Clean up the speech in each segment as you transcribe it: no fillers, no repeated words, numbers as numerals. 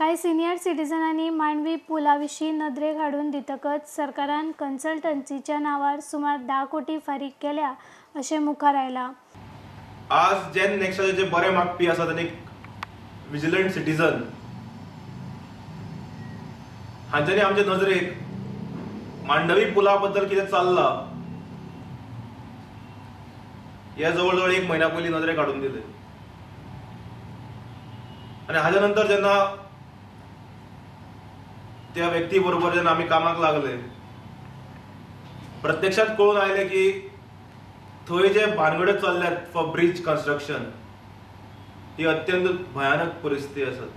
कांय सिनियर सिटीजनांनी मांडवी पुला विशीं नदरेक हाडून दितकच सरकारान कन्सल्टन्सीच्या नांवार सुमार 10 कोटी फारीक केल्या अशें मुखार आयलां. आज जेन नेक्साचे जे बरे मागपी आसात आनी विजिलंट सिटीजन हांच्यांनी आमचे नजरेक मांडवी पुला बद्दल कितें चल्लां हे जवळ जवळ एक म्हयन्या पयलीं नदरेक हाडून दिलें. आनी हाज्या नंतर जेन्ना त्या व्यक्ती बरोबर जेन्ना आमी कामाक लागले, प्रत्यक्षात कळून आयलें की थंय जे भानगड्यो चल्ल्यात फॉर ब्रिज कन्स्ट्रक्शन ही अत्यंत भयानक परिस्थिती आसत.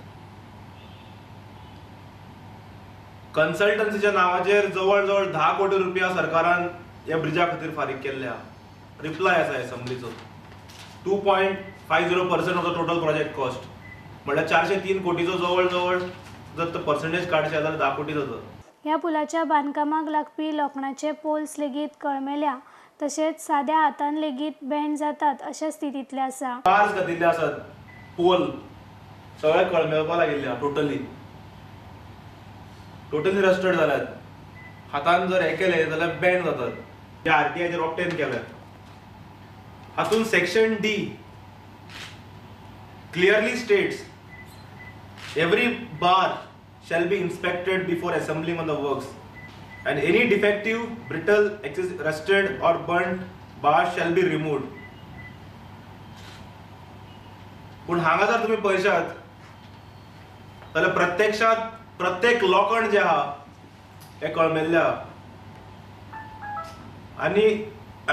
कन्सल्टन्सीच्या नांवाचेर जवळ जवळ 10 कोटी रुपया सरकारान ह्या ब्रिजा खातीर फारीक केल्ले आहा. रिप्लाय आसा एसेंब्लीचो 2.50% of the total project cost, म्हणल्यार 403 कोटीचो जवळ जवळ जर पर्सेंटेज काडशे जाल्यार 10 कोटी जाता. ह्या पुलाच्या बांदकामाक लागपी लोखणाचे पोल्स लेगीत कळमेल्या तशेंच साद्या हातान लेगीत बँड जातात अशा स्थितींतले आसा. बार्स घातिल्ले आसात, पोल सगळे कळमेवपाक लागिल्ले आहा, टोटली रस्टेड जाल्यात. हातान जर हे केले जाल्यार बँड जातात. हे आरटीआयचेर ऑब्टेन केले. हातून section D clearly states every bar shall be inspected before assembling on the works and any defective, brittle, rusted or burnt bar shall be removed. पूण हांगा जर तुमी पळयशात जाल्यार प्रत्यक्षात प्रत्येक लोखण जें आहा हें कळमेल्लें आहा. आनी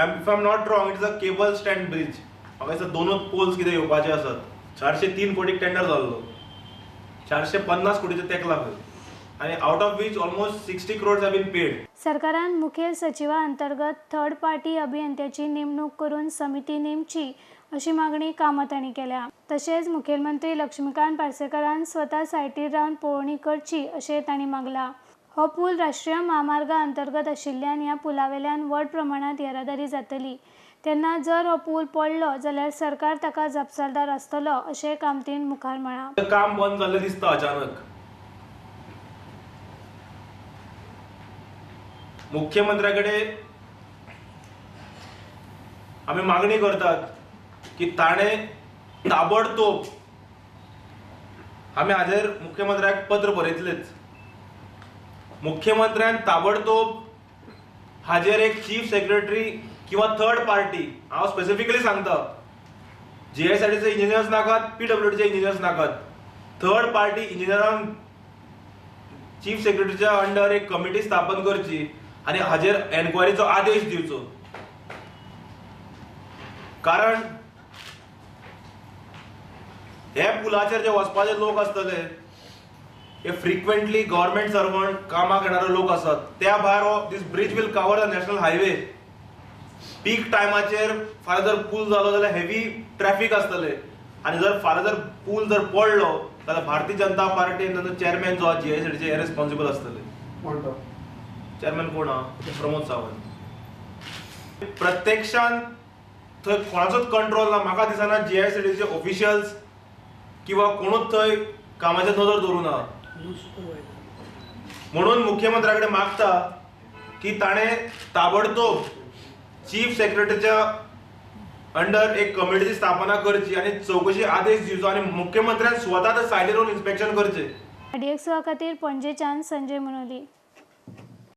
if I am not wrong it is a cable stand bridge. म्हाका दिसता दोनूच पोल्स कितें येवपाचे आसात. 403 कोटीक टेंडर जाल्लो, 450 कोटीचे तेकला खंय, आनी out of which almost 60 crores have been paid. सरकारान मुखेल सचिवा अंतर्गत थर्ड पार्टी अभियंत्याची नेमणूक करून समिती नेमची अशी मागणी कामत हांणी केल्या. तशेंच मुखेलमंत्री लक्ष्मीकांत पार्सेकारान स्वता सायटीर रावन पळोवणी करची अशें तांणी मागलां. हो पूल राष्ट्रीय म्हामार्गा अंतर्गत आशिल्ल्यान ह्या पुलावेल्यान व्हड प्रमाणांत येरादारी जातली, तेन्ना जर हो पूल पडलो जाल्यार सरकार ताका जापसालदार आसतलो अशें कामतीन मुखार म्हळां. काम बंद जाल्लें दिसता अचानक. मुख्यमंत्र्या कडेन आमी मागणी करतात की ताणें ताबडतोब, आमी हाजेर मुख्यमंत्र्याक पत्र बरयतलेच, मुख्यमंत्र्यान ताबडतोब हाजेर एक चीफ सेक्रेटरी किंवा थर्ड पार्टी, हांव स्पेसिफिकली सांगता, जीएसआयडीचे इंजिनियर्स नाकात, पीडब्ल्यूडीचे इंजिनियर्स नाकात, थर्ड पार्टी इंजिनियरांक चीफ सेक्रेटरीच्या अंडर एक कमिटी स्थापन करची आनी हाजेर एन्क्वायरीचो आदेश दिवचो. कारण हे पुलाचेर जे वचपाचे लोक आसतले हे फ्रिक्वेंटली गव्हर्मेंट सर्वंट, कामाक येणारे लोक आसात. त्या भायर this bridge will cover the national highway. Peak टायमाचेर फाल्यां जर पूल जालो जाल्यार हेवी ट्रॅफिक आसतले आनी जर फाल्यां जर पूल जर पडलो जाल्यार भारतीय जनता पार्टी तांचो चेअरमॅन जो आहा जीएसआयडीचे हे रिस्पॉन्सिबल आसतले. चेअरमॅन कोण आहा? प्रमोद सावंत. प्रत्यक्षान थंय कोणाचोच कंट्रोल ना. म्हाका दिसना जीएसआयडीचे ऑफिशियल्स किंवा कोणूच थंय कामाचेर नदर दवरूं ना. म्हणून मुख्यमंत्र्या कडेन मागता की ताणें ताबडतोब चीफ सेक्रेटरीच्या अंडर एक कमिटीची स्थापना करची आनी चवकशी आदेश दिवचो आनी मुख्यमंत्र्यान स्वता त्या सायडीर वचून इन्स्पेक्शन करचें. आरडीएक्स खातीर पणजेच्यान संजय मुनोली.